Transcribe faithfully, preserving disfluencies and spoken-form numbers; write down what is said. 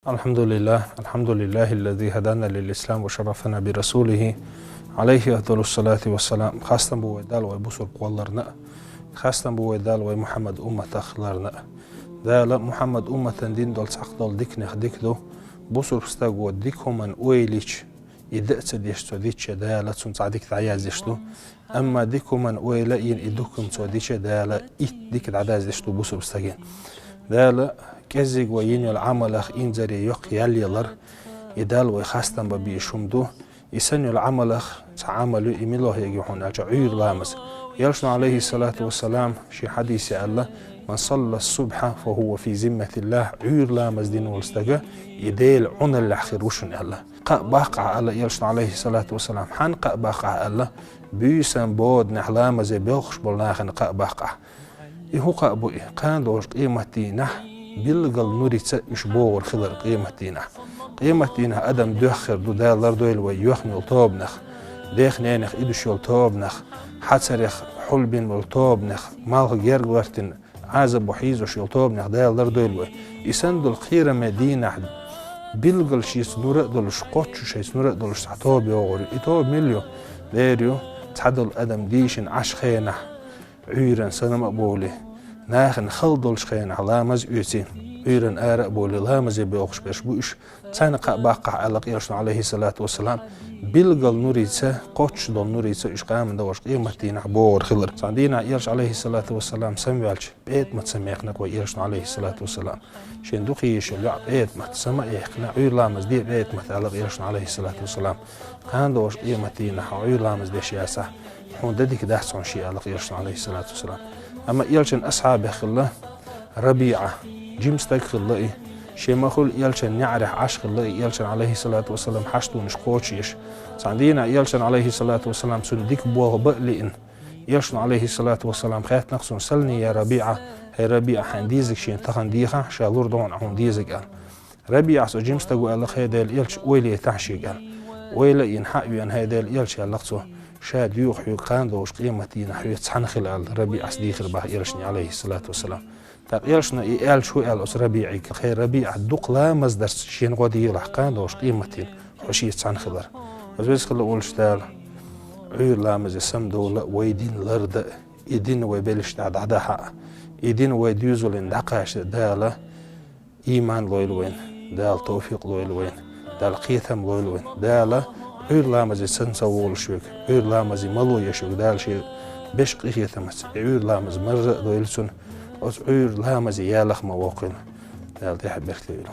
الحمد لله، الحمد لله الذي هدانا للإسلام وشرفنا برسوله، عليه أفضل الصلاة والسلام. Хастам бу вай Дала вай бусург кхолларна, хастам бу вай Дала вай Мухаммад умматах хиларна. Дала Мухаммад умматан дин дол цхьакх дол дикнех дик ду, бусург стаг во дик хуман ойлич, и да ца деш цо дича Дала цун цхьа дик дӀаяздеш ду. Амма дик хуман ойла ин и дукхум цо дича Дала ит дик дӀадаздеш ду бусург стагин. Дала кӀеззиг ва йин йол Ӏамалах инзаре йокх ял ялар, и Дала вай хастам ба бийш хум ду. И сан йол Ӏамалах цхьа Ӏамал ю, и милох яги хьун аьлча Ӏуйр ламаз. Елшну алейхи салату вассалам ши хадисе аьлла: «من صلى الصبح فهو في ذمة الله», Ӏуйр ламаз дин вол стага, и Дела Ӏуналлахь хир вушун аьлла. Кхаъ баккха Алла Елшну алейхи салату вассалам. Хьан кхаъ баккха Алла? Буьйсан боданехь ламазе белхаш бол нахана кхаъ баккха. И хӀу кхаъ бу и? Кхана долуш къематдийнахь билгал нурица уьш богӀур хилар къематдийнахь. Къематдийнахь адам доьххир ду, Дала лардойла вай, йоьхна йол тобанах, дех-ненах идуш йол тобанах, хьацарех хьулбина йол тобанах, малх герга гӀоьртина, Ӏазабо хьийзош йол тобанех Дала лардойла вай. И сан долу кхераме дийнахь билгал шеца нура а долуш, кхоччуш шайца нура а долуш цхьа тоба йогӀур ю. И тоба мила ю? Дера ю, цхьадолу адам дийшина Ӏаш хенахь, Ӏуьйран санна а бовлий, нахана хала долуш хенахь ламаз а оьций, Ӏуьйран ара а бовлий, ламазе боьлхуш берш бу уьш. Царна кхаъ баккхахь аьлла Елшна алейхи салату вассалам, билгал нурица, кхоччуш долу нурица уьш кхана долуш къематдийнахь богӀур хилар. Цхьана дийнахь Елша алейхи салату вассалам самаваьлча, ПетӀамат самаехнакх вай Елшна алейхи салату вассалам. Шен дукха езаш йоӀ ПетӀамат сама а яьккхина, Ӏуьйр ламаз де ПетӀамат аьлла Елшна алейхи салату вассалам. Кхана долуш къематдийнахь хьо Ӏуьйр ламаз деш яцахь, хьуна дан дика дац хьуна шен аьлла Елшна алейхи салату вассалам. Амма Елшан асхьабех хилла РабиӀа, жима стаг хилла и. Шен ма хуьлу Елшан неӀарехь Ӏаш хилла и, Елшан алейхи салату вассалам хьаштонаш кхочуш еш. Цхьана дийнахь Елшан алейхи салату вассалам цунна дика болх бан а лиъна, Елшна алейхи салату вассалам хаьттинарх цунна: «سلني يا ربيعة», хӀей РабиӀа, хьайн дезаг шена тахана дехахь, ша лур ду хьуна хьуна дезаг аьлла. РабиӀас оцу жима стага аьлла: «ХӀей Делан Элча, ойла етахь шега», аьлла. Ойла а йина, хьа а веана, хӀей Делан Элча, аьлларх цо, ша доьху хьоьга кхана долуш къематдийнахь хьоьца цхьаьна хила аьлла, РабиӀас дийхира бах Элшане алейхи салату вассалам. ТӀаккха Элшна и аьлча хӀу аьлла оцу РабиӀига: «ХӀей РабиӀа, дукха ламаз дарца шена гӀо делахь кхана долуш къематдийнахь хьо шеца цхьаьна хилар». Аза веза хила волуш Дала Ӏуьйр ламазе самадовла а, вай дин ларда а, и дин вай беллаш тӀехь дӀадахьа а, и дин вай доьзална дӀакхача а Дала иман лойла вайна, Дала товфикъ лойла вайна, Дала кхетам лойла вайна. Дала Ӏуьйр ламазе санна ца волуш верг, Ӏуьйр ламазе мало еш верг Дала шен беш къинхетамца и Ӏуьйр ламаз марра а дойла цунна, оцу Ӏуьйр ламазе ялах ма воккхийла. Дала тӀехь беркате войла.